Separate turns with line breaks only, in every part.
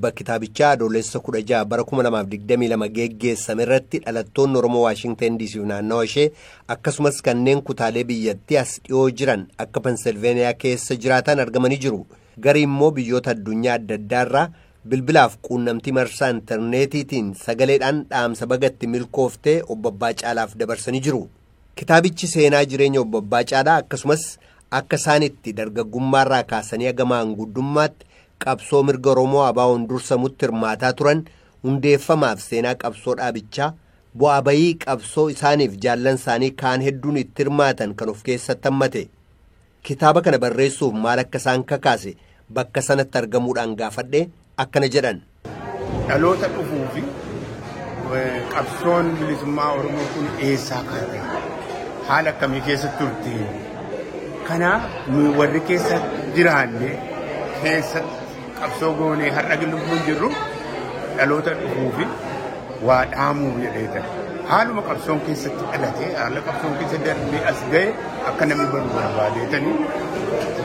Eebba kitaabichaa Adoolessa 16 bara 2022 geggeessame irratti dhalattoonni Oromoo Waashingtan DC fi naannawa ishee, akkasumas kanneen kutaalee biyyattii as dhiyoo jiran akka Pensilveeniyaa keessa jiraatan argamanii jiru. Garii immoo biyyoota addunyaa adda addaarraa bilbilaaf quunnamtii marsaa intarneetiitiin sagaleedhaan dhaamsa bagatti milkooftee Obbo Abbaa Caalaaf dabarsanii jiru. Kitaabichi seenaa jireenya Obbo Abbaa Caalaa, akkasumas akka isaan itti dargaggummaarraa kaasanii haga maanguddummaatti qabsoo mirga Oromoo ABO'n dursamutti hirmaataa turan, hundeeffamaaf seenaa qabsoo dhaabichaa, bu'aa bayii qabsoo isaaniif jaallan isaanii kaan hedduun itti hirmaatan kan of keessatti hammate. Kitaaba kana barreessuuf maal akka isaan kakaase bakka sanatti argamuudhaan gaafadhee akkana jedhan.
Dhaloota dhufuu fi qabsoon bilisummaa Oromoo kun eessaa kaate? Haala akkamii keessa turte? Kanaaf nu warri keessa jiraanne, keessatti qabsoo goonee har'a lubbuun jirru, dhaloota dhufuu fi waa dhaamuu jedheeta. Haaluma qabsoon keessatti dhalate, haala qabsoon keessa darbee as ga'e akka namni baru barbaadeetanii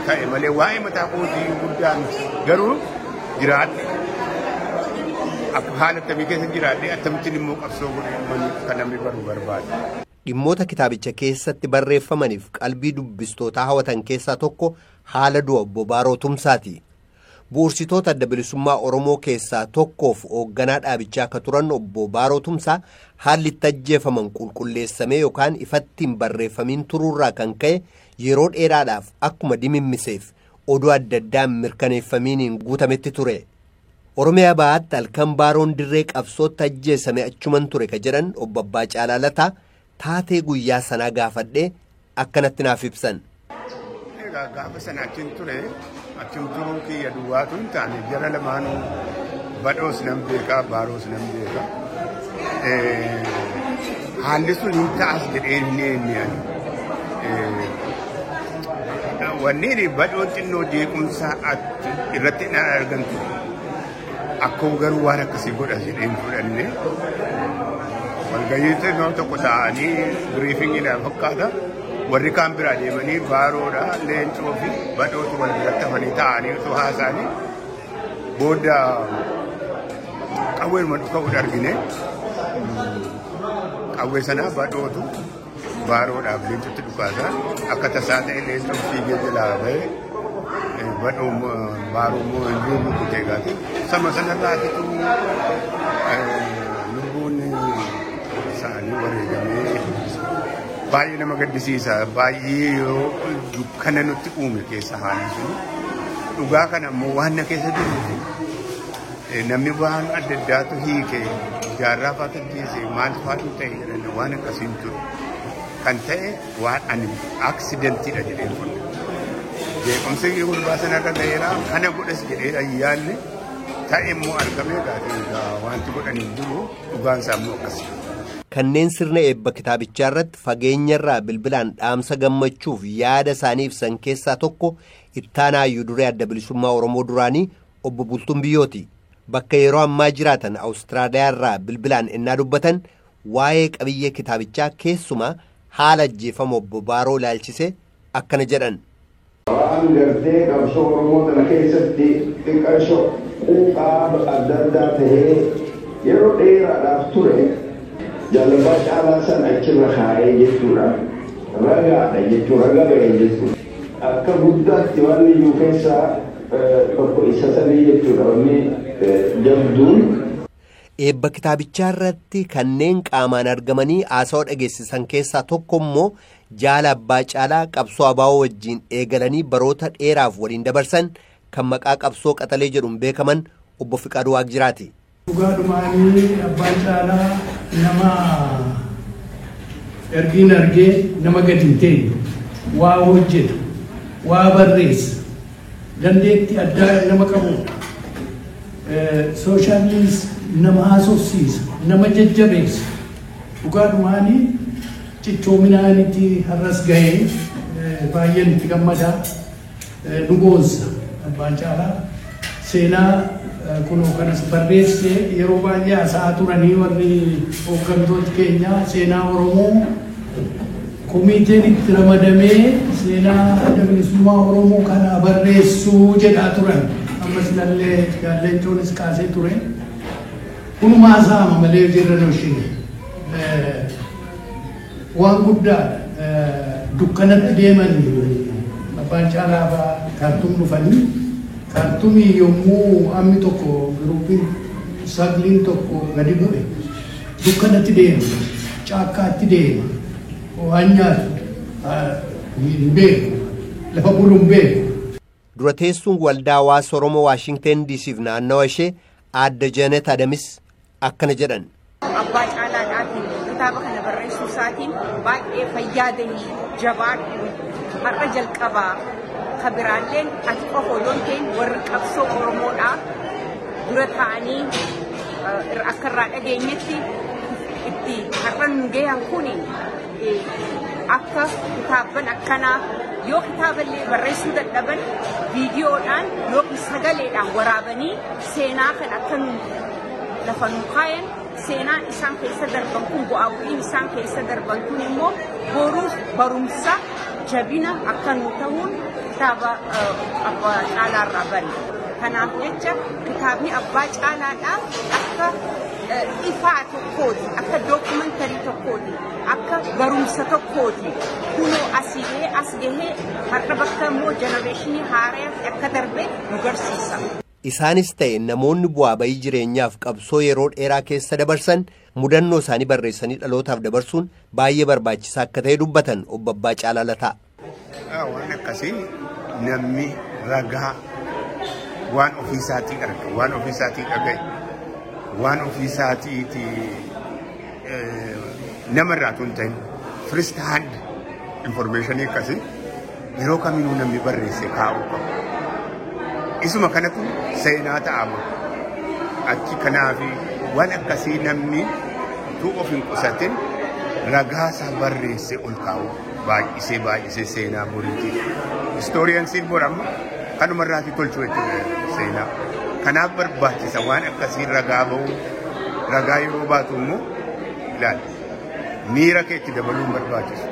ta'e malee waa'ee mataa kootii guddaa miti. Garuu jiraadhe, akka haala akkamii keessa jiraadhe, akkamittiin immoo qabsoo godhe akka namni baru barbaade.
Dhimmoota kitaabicha keessatti barreeffamaniif qalbii dubbistootaa hawatan keessaa tokko haala du'a Obbo Baaroo Tumsaati. Bu'uursitoota Adda Bilisummaa Oromoo keessaa tokkoof hoogganaa dhaabichaa akka turan Obbo Baaroo Tumsaa haalli itti ajjeefaman qulqulleessamee yookaan ifatti hin barreeffamiin turuurraa kan ka'e yeroo dheeraadhaaf akkuma dimimmiseef oduu adda addaan mirkaneeffamiiniin guutametti ture. Oromiyaa Bahaatti halkan Baaroon dirree qabsootti ajjeesame achuman ture ka jedhan Obbo Abbaa Caalaa Lataa, taatee guyyaa sanaa gaafadhee akkanatti naaf ibsan.
Egaa gaafa sana achiin ture. Achiin turuu kiyya duwwaatu hin taane, jara lamaanuu, Badhoos nan beekaa, Baaroos nan beekaa. Haalli sun hin ta'as jedhee hin eenne ani. Wanni Badhoon xinnoo jeequmsa irratti hin argamtu. Akka garuu waan akkasii godha jedhee hin fudhanne. Walgahii xinnoo tokko ta'anii briefingiidhaan fakkaata. Warri kaan biraa deemanii Baaroodha, Leencoo fi Badhootu wal biratti hafanii taa'anii osoo haasa'anii booda qawweedhuma dhuka'uudha argine. Qawwee sana Badhootu Baaroodhaaf Leencotti dhukaasa. Akka tasaa ta'e Leencoon fiigee jalaa bahee, Badhoo Baaroo immoo hin rukutee gaate. Sama sanarraatitu lubbuun isaanii wareegamee. Baay'ee nama gaddisiisa. Baay'ee yoo dukkana nutti uume keessa haalli sun. Dhugaa kana immoo waan na keessa jiruuf, namni waan adda addaatu hiike, Jaarraa faatu ajjeese, maal faatu ta'e jedhan, waan akkasiin ture. Kan ta'e waan ani accidentiidha jedhee fudhe. Jeequmsi gurbaa sanarra ga'eera, kana godhas jedhee ayyaanne ta'e immoo argamee gaafii wanti godhan hin jiru, dhugaan isaa immoo akkasi.
Kanneen sirna eebba kitaabichaa irratti fageenyarraa bilbilaan dhaamsa gammachuuf yaada isaanii ibsan keessaa tokko ittaanaa Hayyuu Duree Adda Bilisummaa Oromoo duraanii Obbo Bultuun Biyyooti. Bakka yeroo ammaa jiraatan Awustiraaliyaa irraa bilbilaan ennaa dubbatan waa'ee qabiyyee kitaabichaa, keessumaa haala ajjeefama Obbo Baaroo ilaalchise akkana jedhan.
Waan gartee qabsoo Oromoo tana keessatti xiqqasho quuqaa adda addaa tahee yeroo dheeraadhaaf ture Jaal Abbaa Caalaa san achirra kaa'ee jechuudha. Ragaadha jechuudha, raga ba'e jechuudha. Akka guddaatti waan iyyuu keessaa tokko isa sanii jechuudha, wanni jabduun.
Eebba kitaabichaa irratti kanneen qaamaan argamanii haasawaa dhageessisan keessaa tokko immoo jaala Abbaa Caalaa qabsoo ABO wajjin eegalanii baroota dheeraaf waliin dabarsan, kan maqaa qabsoo qaxalee jedhuun beekaman Obbo Fiqaaduu Waaqjiraati.
Dhugaadhumaanii Abbaan Caalaa nama ergiin argee nama gadi hin teenye, waa hojjetu, waa barreessa, dandeettii addaa nama qabudha. Socialiis nama haasofsiisa, nama jajjabeessa. Dhugaadhumaanii cichoominaanitti har'as gahee baay'een itti gammadaa, nu boonsa Abbaan Caalaa. Seenaa kunoo kanas barreesse. Yeroo baay'ee haasa'aa turanii warri hooggantoota keenyaa, seenaa Oromoo komiiteen itti ramadamee seenaa Adda Bilisummaa Oromoo kana barreessuu jedhaa turan. Amma Akkuma silallee Leencoonis kaasee ture. Kunumaa saama malee jirra nushine. Waan guddaadha. Dukkanatti deeman Abbaan Caalaa fa'aa Kaartuum dhufanii, Kaartuumii yommuu ammi tokko groupiin sagliin tokko gadi bu'e, dukkanatti deema, caakkaatti deema, waan nyaatu hin beeku, lafa bulu hin beeku.
Dura teessuun waldaa hawaasa Oromoo Waashingteen DCf naannawa ishee Aadde Jeenet Adamis akkana jedhan.
Abbaa Caalaadhaatiin kitaaba kana barreessuu isaatiin baay'ee fayyaadanii, jabaadhu, har'a jalqabaa ka biraalleen ati qofa odoo hin ta'in warri qabsoo Oromoodhaa dura ta'anii akka irraa dhageenyetti itti har'a nu gahan kuni, akka kitaabban akkanaa yoo kitaaballee barreessuu dadhaban viidiyoodhaan yookiin sagaleedhaan waraabanii seenaa kan akka nu lafa nu kaayan, seenaan isaan keessa darban kun, bu'aa bu'iin isaan keessa darban kun immoo boruuf barumsa jabina akka nu ta'uun kitaaba Abbaa Caalaarraa bari. Kanaaf jecha kitaabni Abbaa Caalaadhaa akka ifaa tokkooti, akka documentary tokkooti, akka barumsa tokkooti. Kunoo asii gahee, as gahee, har'a bakka immoo generationii haaraa akka darbe nu garsiisa.
Isaanis ta'e namoonni bu'aa bayii jireenyaaf qabsoo yeroo dheeraa keessa dabarsan mudannoo isaanii barreessanii dhalootaaf dabarsuun baay'ee barbaachisaa akka ta'e dubbatan obbo Abbaa Caalaa Lataa.
Waan akkasii namni ragaa waan ofiisaatii arge, waan ofiisaatii dhagaye, waan ofiisaatiiti namarraa tun ta'in first hand information akkasii yeroo kaminuu namni barreesse kaa'uu qabu. Isuma kanatu seenaa ta'ama. Achi kanaafi waan akkasii namni utuu of hin qusatin ragaa isaa barreesse ol kaa'u baay'isee baay'isee seenaa boriiti. Historiansiin bor amma kanumarraati tolchu jechuudha seenaa. Kanaaf barbaachisa waan akkasii ragaa ba'u. Ragaa yeroo baatu immoo ilaali. Miira kee itti dabaluun barbaachisu.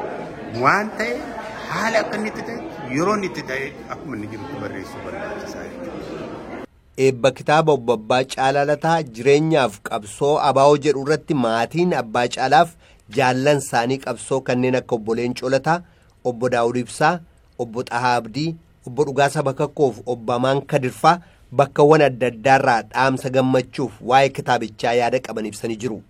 Waan ta'e haala akka inni itti ta'e, yeroo inni itti ta'e, akkuma inni jirutti barreessuu barbaachisaa jechuudha.
Eebba kitaaba obbo Abbaa Caalaa Lataa jireenyaaf qabsoo ABO jedhu irratti maatiin Abbaa Caalaaf jaallan isaanii qabsoo kanneen akka obbo Leencoo Lataa, obbo Daawud Ibsaa, obbo Xahaa Abdii, obbo Dhugaasaa Bakakkoof obbo Amaan Kadirfaa bakkawwan adda addaarraa dhaamsa gammachuuf waa'ee kitaabichaa yaada qaban ibsanii jiru.